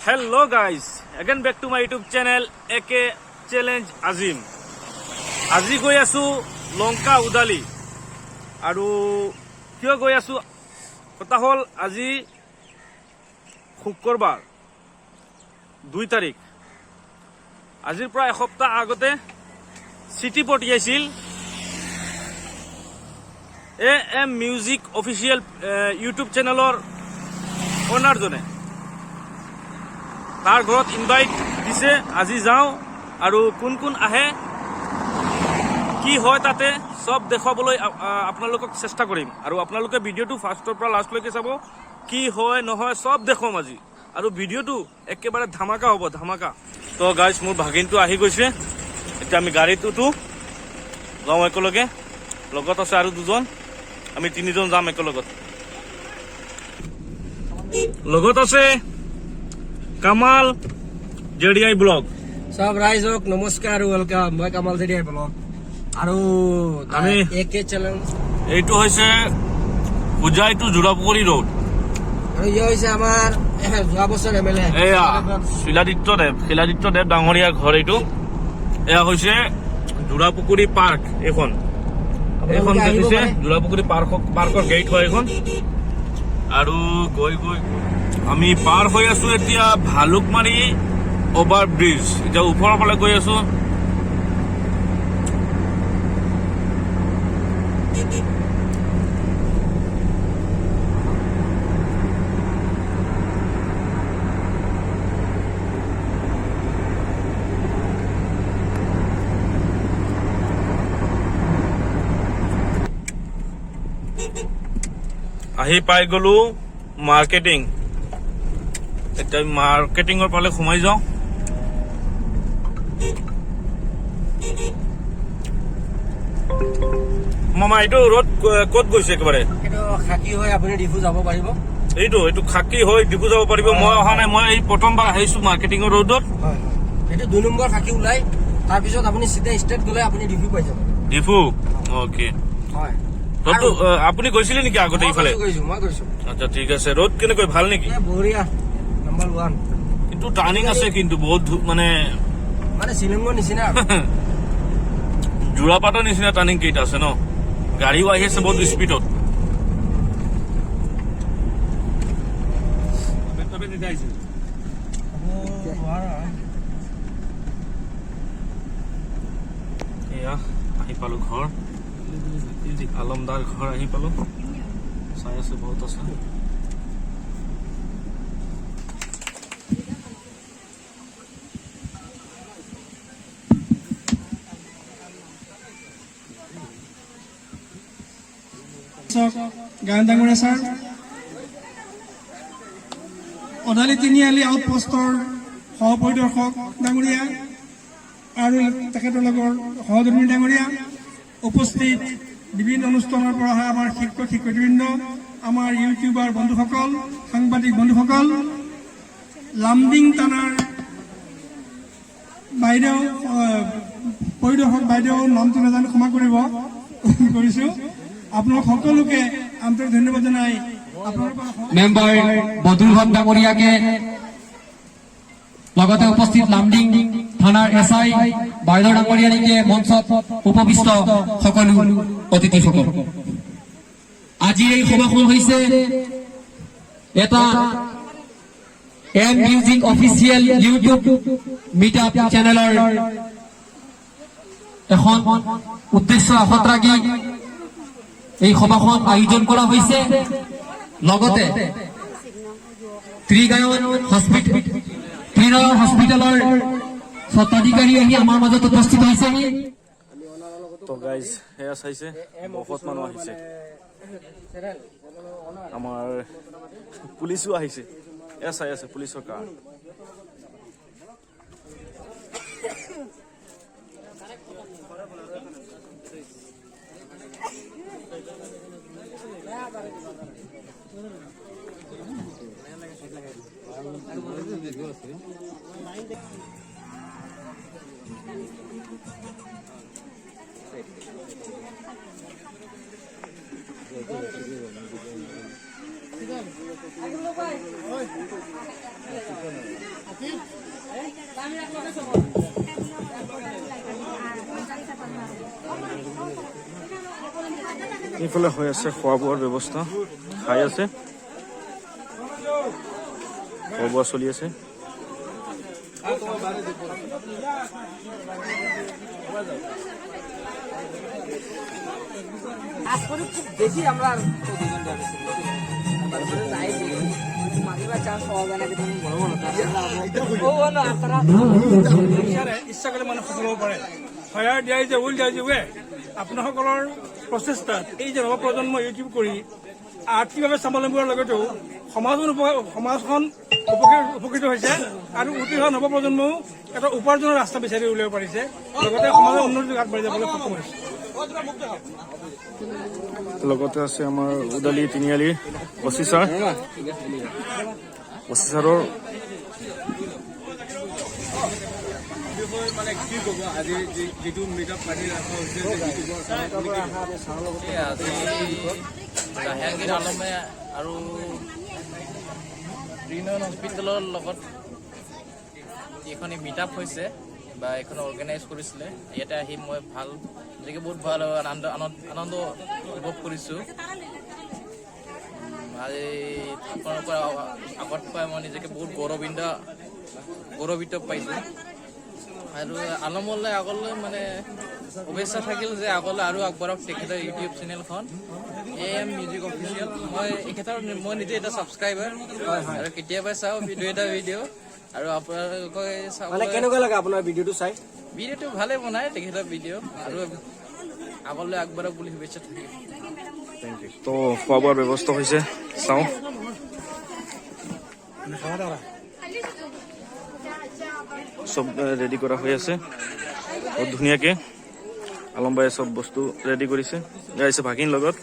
Hello guys, again back to my YouTube channel AK Challenge Azim. আজি গৈ আছো লংকা উদালি। আৰু কিয় গৈ আছো? কথা হ'ল, আজি শুক্ৰবাৰ, 2 তাৰিখ। আজিৰ পৰা এসপ্তাহ আগতে চিঠি পঠিয়াইছিল A M music official YouTube চেনেলৰ অনাৰজনে। তাৰ ঘৰত ইনভাইট দিছে। আজি যাওঁ আৰু কোন কোন আহে, কি হয় তাতে, চব দেখুৱাবলৈ আপোনালোকক চেষ্টা কৰিম। আৰু আপোনালোকে ভিডিঅ'টো ফাৰ্ষ্টৰ পৰা লাষ্টলৈকে চাব। কি হয় নহয় চব দেখুৱাম আজি আৰু ভিডিঅ'টো একেবাৰে ধামাকা হ'ব, ধামাকা। তো গাইজ, মোৰ ভাগিনটো আহি গৈছে। এতিয়া আমি গাড়ীত উঠো, যাওঁ একেলগে। লগত আছে আৰু দুজন, আমি তিনিজন যাম একেলগত। লগত আছে কামাল জেডিআই ব্লগ। চব ৰাইজক নমস্কাৰ, welcome. মই কামাল জেডিআই ব্লগ আৰু এ কে চেনেল। এইটো হৈছে হোজাই টু যোৰাপুখুৰী ৰোড। আৰু ইয়ে হৈছে আমাৰ যোৱা বছৰ এম এল এ। এয়া শিলাদিত্য দেৱ, শিলাদিত্য দেৱ ডাঙৰীয়াৰ ঘৰ এইটো। এয়া হৈছে যোৰাপুখুৰী পাৰ্ক। এইখন দেখিছে, যোৰাপুখুৰী পাৰ্ক, পাৰ্কৰ গেট হয় এইখন। আৰু গৈ গৈ আমি পাৰ হৈ আছো এতিয়া ভালুকমাৰী অভাৰ ব্ৰিজ। এতিয়া ওপৰৰ ফালে গৈ আছো। আহি পাই গলো মাৰ্কেটিং। এতিয়া মাৰ্কেটিঙৰ ফালে সোমাই যাওঁ। মামা, এইটো ৰ'ড ক'ত গৈছে একেবাৰে? সেইটো খাকী হৈ আপুনি ডিফু যাব পাৰিব। এইটো খাকী হৈ ডিফু যাব পাৰিব। মই অহা নাই, মই এই প্ৰথমবাৰ আহিছো মাৰ্কেটিঙৰ ৰ'ডত। হয়, সেইটো 2 নম্বৰ খাকী ওলাই, তাৰপিছত আপুনি চিধা ষ্ট্ৰেট গ'লে আপুনি ডিফু পাই যাব। ডিফু, অ'কে। হয়। ৰ'ডটো আপুনি গৈছিলে নেকি আগতে মই ইফালে? গৈছো, গৈছো, মই গৈছো। আচ্ছা, ঠিক আছে। ৰ'ড কেনেকৈ, ভাল নেকি? এ বঢ়িয়া, নাম্বাৰ ওৱান। কিন্তু টাৰ্ণিং আছে কিন্তু বহুত মানে মানে শ্বিলঙৰ নিচিনা আৰু। যোৰাপাটৰ নিচিনা টাৰ্ণিং কেইটা আছে ন। গাড়ীও আহি আছে বহুত স্পীডত। এয়া আহি পালো ঘৰ, আলমদাৰ ঘৰ আহি পালো। চাই আছে, বহুত আছে। গায়ন ডাঙৰীয়া ছাৰ, অদালি তিনিআলি আউটপোষ্টৰ সহ পৰিদৰ্শক ডাঙৰীয়া আৰু তেখেতৰ লগৰ সহধৰ্মী ডাঙৰীয়া, উপস্থিত বিভিন্ন অনুষ্ঠানৰ পৰা অহা আমাৰ শিক্ষক শিক্ষয়িত্ৰীবৃন্দ, আমাৰ ইউটিউবাৰ বন্ধুসকল, সাংবাদিক বন্ধুসকল, লামডিং থানাৰ বাইদেউ, পৰিদৰ্শক বাইদেউ, নামটো নাজানো, ক্ষমা কৰিব কৰিছো। আপোনালোক সকলোকে আন্তৰিক ধন্যবাদ জনাই আপোনালোকৰ মেম্বাৰ বদুল হক ডাঙৰীয়াকে লগতে উপস্থিত লামডিং থানাৰ এছ I বাইদেউ ডাঙৰীয়ানীকে মঞ্চত উপবিষ্ট সকলো অতিথিসকল, আজিৰ এই সভাখন হৈছে এটা M music official YouTube meet up চেনেলৰ এখন উদ্দেশ্য আগত ৰাখি এই সভাখন আয়োজন কৰা হৈছে। লগতে ত্ৰিগায়ন হস্পিটেল, ত্ৰিনয়ন হস্পিটেলৰ স্বত্বাধিকাৰী আহি আমাৰ মাজত উপস্থিত হৈছেহি। তো গাইজ, সেয়া চাইছে, বহুত মানুহ আহিছে। আমাৰ পুলিচো আহিছে। এয়া চাই আছে, পুলিচৰ কাৰ। এইফালে হৈ আছে খোৱা বোৱাৰ ব্যৱস্থা, খাই আছে, খোৱা বোৱা চলি আছে। দেখি আমৰা চান্স পাওয়া যায় না। বড় বড় ইচ্ছা কৰিলে মানুহ সফল হ'ব পাৰে। হয়াৰ there is a will, there is a way. আপোনাসকলৰ প্ৰচেষ্টাত এই যে নৱপ্ৰজন্ম ইউটিউব কৰি আৰ্থিকভাৱে স্বাৱলম্বী হোৱাৰ লগতেও সমাজখন উপকৃত হৈছে আৰু উঠি অহা নৱপ্ৰজন্মও এটা উপাৰ্জনৰ ৰাস্তা বিচাৰি উলিয়াব পাৰিছে, লগতে সমাজৰ উন্নতিত আগবাঢ়ি যাবলৈ সক্ষম হৈছে। লগতে আছে আমাৰ উদালি তিনিআলিৰ অচি ছাৰ। অচি ছাৰৰ মানে কি ক'ব, আজি যিটো মিটআপ পাতি ৰখা হৈছে? আজি জাহাংগীৰ আলমে আৰু ত্ৰিনয়ন হস্পিটেলৰ লগত এইখন মিট আপ হৈছে বা এইখন অৰ্গেনাইজ কৰিছিলে, ইয়াতে আহি মই ভাল, নিজকে বহুত ভাল আনন্দ আনন্দ আনন্দ অনুভৱ কৰিছোঁ। আজি আপোনালোকৰ আগত পাই মই নিজকে বহুত গৌৰৱিত পাইছোঁ আৰু আলমলৈ আগলৈ মানে শুভেচ্ছা থাকিল যে আগলৈ আৰু আগবাঢ়ক তেখেতৰ ইউটিউব চেনেলখন এ এম মিউজিক অফিচিয়েল। মই এখেতৰ মই নিজে এটা ছাবস্ক্ৰাইবাৰ আৰু কেতিয়াবা চাওঁ দুই এটা ভিডিঅ' আৰু আপোনালোকে মানে চাবলৈ। কেনেকুৱা লাগে আপোনাৰ ভিডিঅ'টো চাই? ভিডিঅ'টো ভালে বনায় তেখেতৰ ভিডিঅ' আৰু আগলৈ আগবাঢ়ক বুলি শুভেচ্ছা থাকিল। তো খোৱা বোৱাৰ ব্যৱস্থা হৈছে, চাওঁ। চব ৰেডি কৰা হৈ আছে বহুত ধুনীয়াকে। আলম ভাইয়ে চব বস্তু ৰেডি কৰিছে, আহিছে ভাগিন লগত।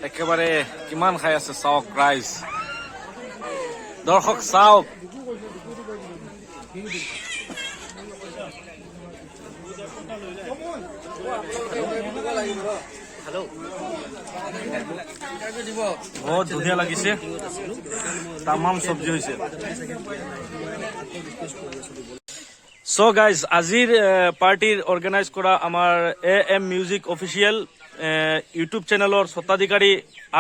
একেবাৰে কিমান খাই আছে চাওক ৰাইজ, দৰ্শক চাওক। বহুত ধুনীয়া লাগিছে, তামাম চব্জি হৈছে। চ' গাইজ, আজিৰ পাৰ্টিৰ অৰ্গেনাইজ কৰা আমাৰ A M music official YouTube চেনেলৰ স্বত্বাধিকাৰী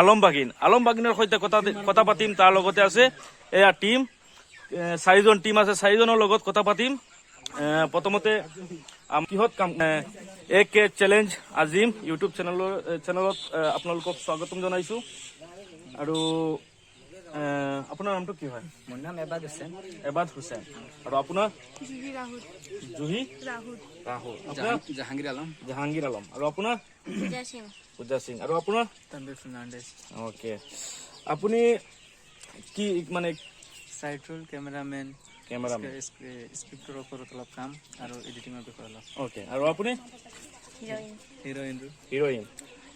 আলম বাগিন, আলম বাগিনৰ সৈতে কথা কথা পাতিম। তাৰ লগতে আছে এয়া টিম, চাৰিজন টিম আছে, চাৰিজনৰ লগত কথা পাতিম। প্ৰথমতে কিহত কাম এ কে চেলেঞ্জ আজিম ইউটিউব চেনেলত আপোনালোকক স্বাগতম জনাইছো। আৰু আপোনাৰ নামটো কি হয়? মোৰ নাম এবাদ হুছেইন। এবাদ হুছেইন। আৰু আপোনাৰ? জুহি ৰাহুত। জুহি ৰাহুত। ৰাহুল। আপোনাৰ? জাহাংগীৰ আলম। জাহাংগীৰ আলম। আৰু আপোনাৰ? পূজা সিং। পূজা সিং। আৰু আপোনাৰ? তানভীৰ ফাৰ্ণাণ্ডেজ। অ'কে, আপুনি কি মানে? Side role cameraman. কেমেৰামেন। স্ক্ৰিপ্টৰ ওপৰত অলপ কাম আৰু এডিটিঙৰ বিষয়ে অলপ। অ'কে, আৰু আপুনি? হিৰইন। হিৰইন। হিৰইন।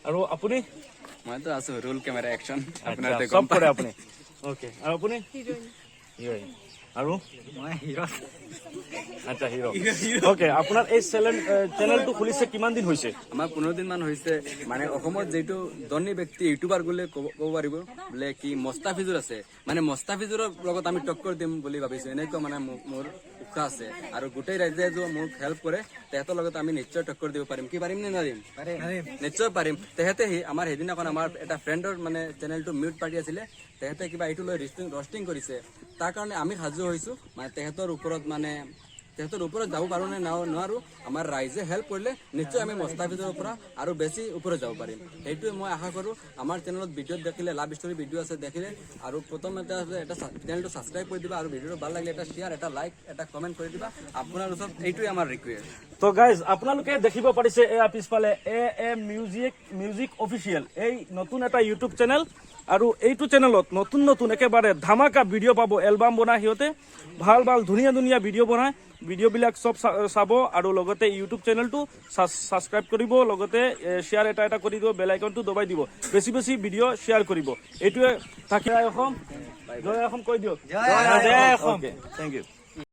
আৰু আপুনি? মইতো আছো ৰোল কেমেৰা একশ্যন। আচ্ছা, চব কৰে আপুনি। অ'কে, আৰু আপুনি? হিৰইন। হিৰইন। আৰু মই হিৰ'। আচ্ছা, হিৰ'। অ'কে, আপোনাৰ এই চেনেলটো খুলিছে কিমান দিন হৈছে? আমাৰ 15 দিন মান হৈছে। মানে অসমত যিটো ধনী ব্যক্তি ইউটিউবাৰ বুলি ক'ব ক'ব পাৰিব বোলে কি মস্তাফিজুৰ আছে, মানে মস্তাফিজুৰৰ লগত আমি টক্কৰ দিম বুলি ভাবিছো। এনেকুৱা মানে মোৰ উৎসাহ আছে আৰু গোটেই ৰাইজে যে মোক হেল্প কৰে, তেহেঁতৰ লগত আমি নিশ্চয় টক্কৰ দিব পাৰিম। কি পাৰিম নে নোৱাৰিম? নিশ্চয় পাৰিম। তেহেঁতে সি আমাৰ সেইদিনাখন আমাৰ এটা ফ্ৰেণ্ডৰ মানে চেনেলটো মিউট পাৰ্টি আছিলে, তেহেঁতে কিবা এইটো লৈ ৰষ্টিং কৰিছে। তাৰ কাৰণে আমি সাজু হৈছো, মানে তেহেঁতৰ ওপৰত, মানে তেহেঁতৰ ওপৰত যাব পাৰো নে নোৱাৰো, আমাৰ ৰাইজে হেল্প কৰিলে নিশ্চয় আমি মস্তাফিজৰ পৰা আৰু বেছি ওপৰত যাব পাৰিম। সেইটোৱে মই আশা কৰোঁ। আমাৰ চেনেলত ভিডিঅ'ত দেখিলে, লাভ ষ্টৰী ভিডিঅ' আছে দেখিলে আৰু প্ৰথম এটা এটা চেনেলটো ছাবস্ক্ৰাইব কৰি দিবা আৰু ভিডিঅ'টো ভাল লাগিলে এটা শ্বেয়াৰ, এটা লাইক, এটা কমেণ্ট কৰি দিবা। আপোনাৰ ওচৰত এইটোৱে আমাৰ ৰিকুৱেষ্ট। তো গাইজ, আপোনালোকে দেখিব পাৰিছে, এয়া পিছফালে এ এম মিউজিক অফিচিয়েল, এই নতুন এটা ইউটিউব চেনেল। আৰু এইটো চেনেলত নতুন নতুন একেবাৰে ধামাকা ভিডিঅ' পাব। এলবাম বনাই সিহঁতে, ভাল ভাল ধুনীয়া ধুনীয়া ভিডিঅ' বনায়। ভিডিঅ'বিলাক চব চাব আৰু লগতে ইউটিউব চেনেলটো ছাবস্ক্ৰাইব কৰিব, লগতে শ্বেয়াৰ এটা এটা কৰি দিব, বেল আইকনটো দবাই দিব, বেছি বেছি ভিডিঅ' শ্বেয়াৰ কৰিব। এইটোৱে থাকে। জয় অসম, জয় অসম কৈ দিয়ক। জয় অসম। Thank U.